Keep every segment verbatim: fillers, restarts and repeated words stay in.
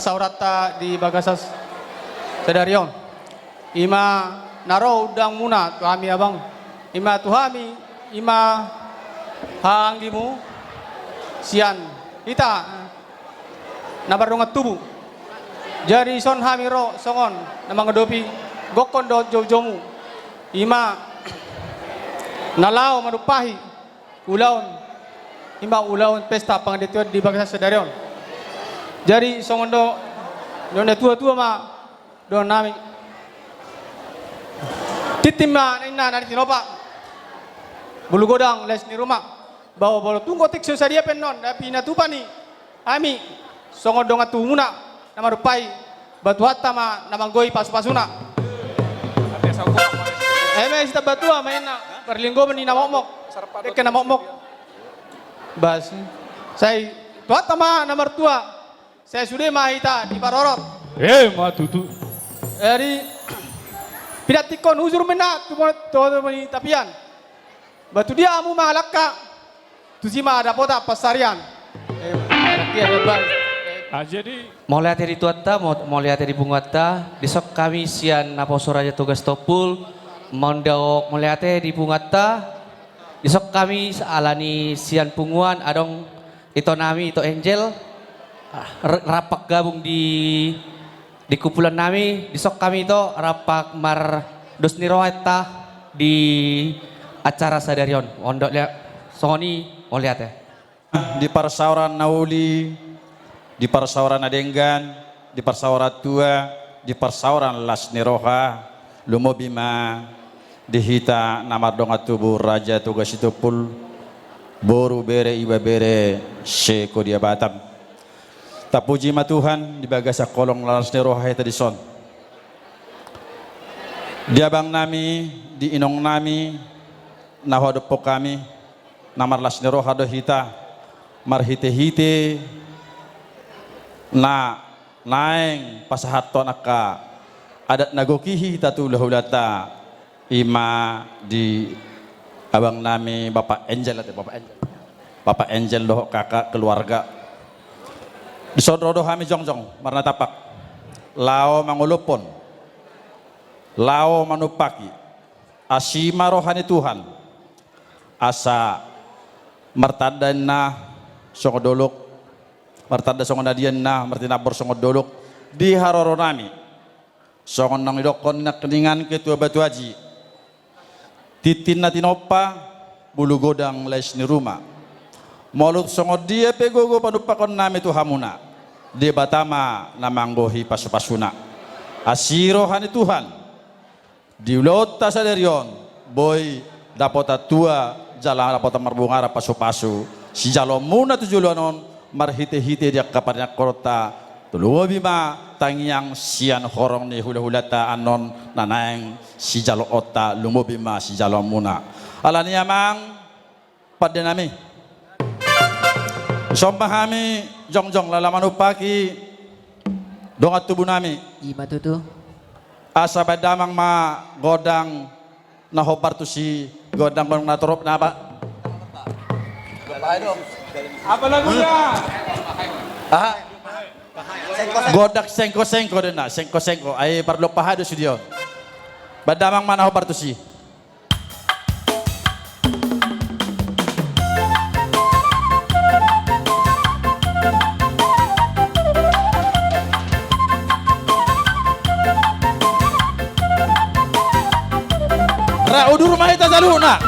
Sauranta di bagasan sadari on. Ima na ro undangmuna tu hami abang. Ima tu hami, ima haha anggimu sian hita na mardongan tubu. Jadi dison hami ro songon na mangadopi gokhon dohot joujoumu. Ima na laho manumpahi ulaon, ima ulaon pesta pangandian on di bagasan sadari on. Jadi songon do, do na tua-tua ma do nami. Tintin ma ninna na tininopa, bulu godang lais ni ruma. Bahwa molo tung otik so sadia pe annon na pinatupa ni hami songon dongan tubumuna na marupai, ba Tuhanta ma na manggohi pasu-pasuna. Eme sitamba tua ma ninna, parlinggoman ni na mokmok, dengke na mokmok. Bas. Sai Tuhanta ma na martua. Sai sude ma hita diparorot. Emma tutu. Jadi pinantikhon hujur ma ninna tu mo-, tu, tu ni tapian. Ba tu dia hamu mangalangka, tusi ma dapotan pansarian. Eh, rakyat hebat. Ah, jadi mauliate di Tuhanta, mau-, mauliate di punguanta, dison hami sian Naposo Raja Toga Sitompul, mandok mauliate di punguanta, dison hami alani sian punguan adong ito nami, Ito Angel, ah, r-, rap gabung di, di kumpulan nami, dison hami ito rap mardos ni roha hita di acara sadari on. Olo, songon i, mauliate. Di parsaoran na uli, di parsaoran na denggan, di parsaoran tua, di parsaoran las ni roha, lumobi ma di hita na mardongan tubu Raja Toga Sitompul, boru, bere, ibebere, se-Kodia Batam. Tapuji ma Tuhan di bagasan holong las ni roha hita dison. Di abang nami, di inong nami, na huadophon hami, na marlas ni roha do hita, marhite-hite na naeng pasahathon angka adat na gok i hita tu hulahulanta, ima di abang nami Bapak Angel, ate Bapak Angel. Bapak Angel dohot kakak keluarga. Dison ro do hami jongjong marnatampak laho mangolophon, laho manumpaki. Asi ma roha ni Tuhan, asa martanda ninna songon dolok, martanda songon na dia ninna, martinambor songon dolok di haroro nami. Songon naung nidokkon ni nangkiningan ketua Batu Aji, tintin na tinompa, bulu godang lais ni ruma. Molo songon dia pe gogo panumpakon nami tu hamuna, Debata ma na manggohi pasu-pasuna. Asi roha ni Tuhan, di ulaonta sadari on, boi dapotan tua jala dapotan marbungara pasu-pasu sijaloonmuna tu joloan on, marhite-hite di angka parinangkononta, lumobi ma tangiang sian horong ni hulahulanta annon na naeng sijaloonta, lumobi ma sijaloonmuna. Alani i amang, pande nami, dison ma hami jongjong laho manumpaki dongan tubu nami. Ima tutu. Asa baen damang ma gondang na hombar tusi, gondang-gondang na torop na ba-, apa lagunya? Aha. Gondang sengko-sengko do ninna, sengko-sengko. Ai parlompa haha do sude on. Baen damang ma na hombar tusi. Ra udur ma hita saluhutna.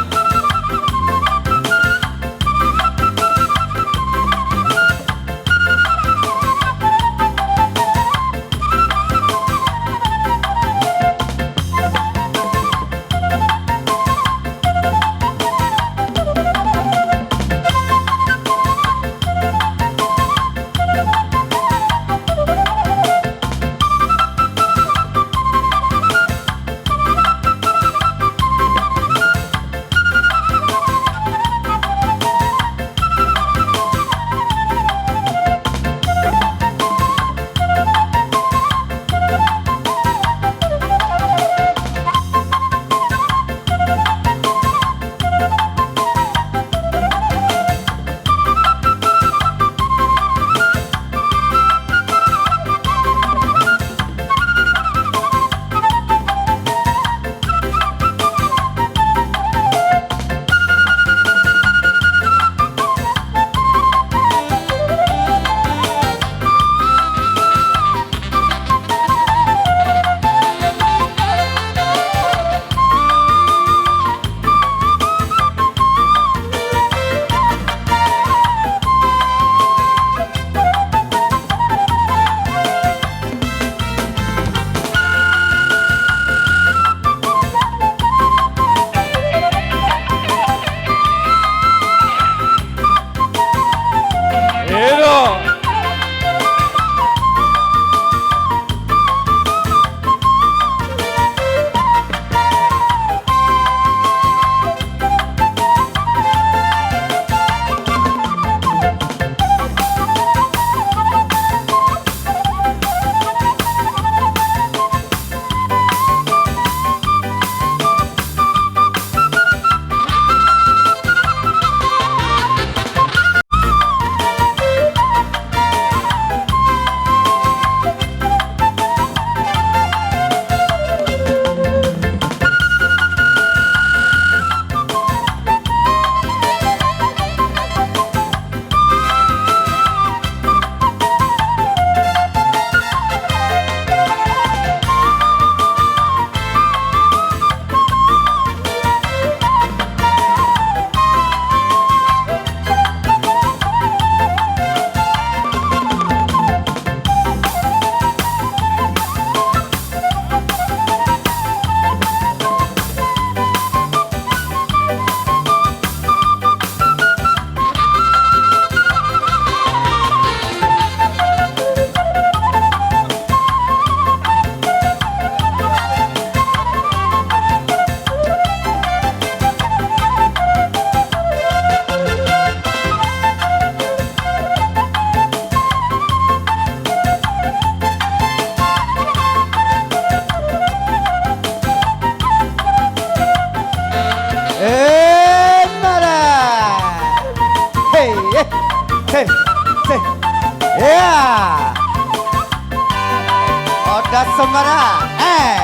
Sembarang. Eh.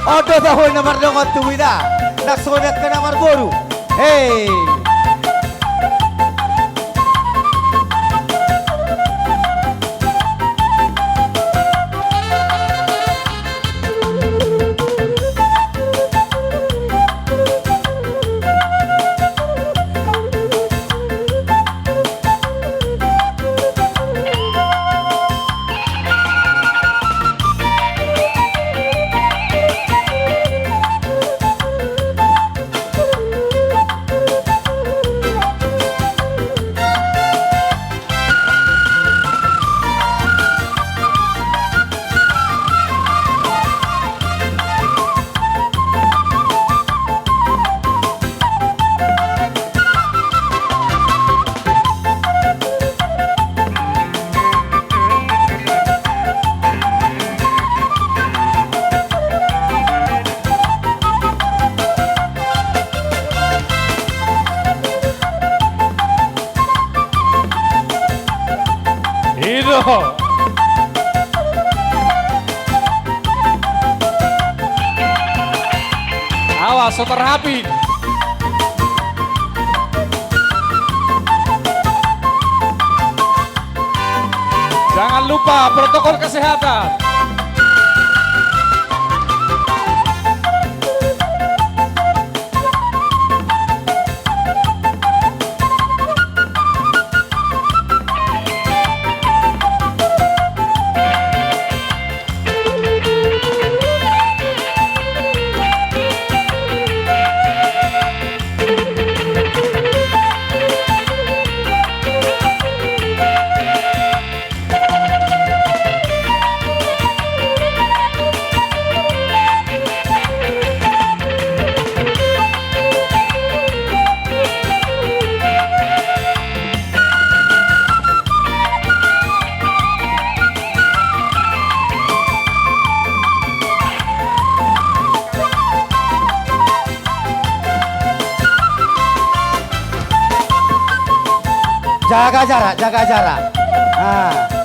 On do tahu na mardongan tubu ida. Nang songon i angka na marboru. Hei. I do. Awas, so tarhapit. Jangan lupa protokol kesehatan. Jaga jarak, jaga jarak. Ah.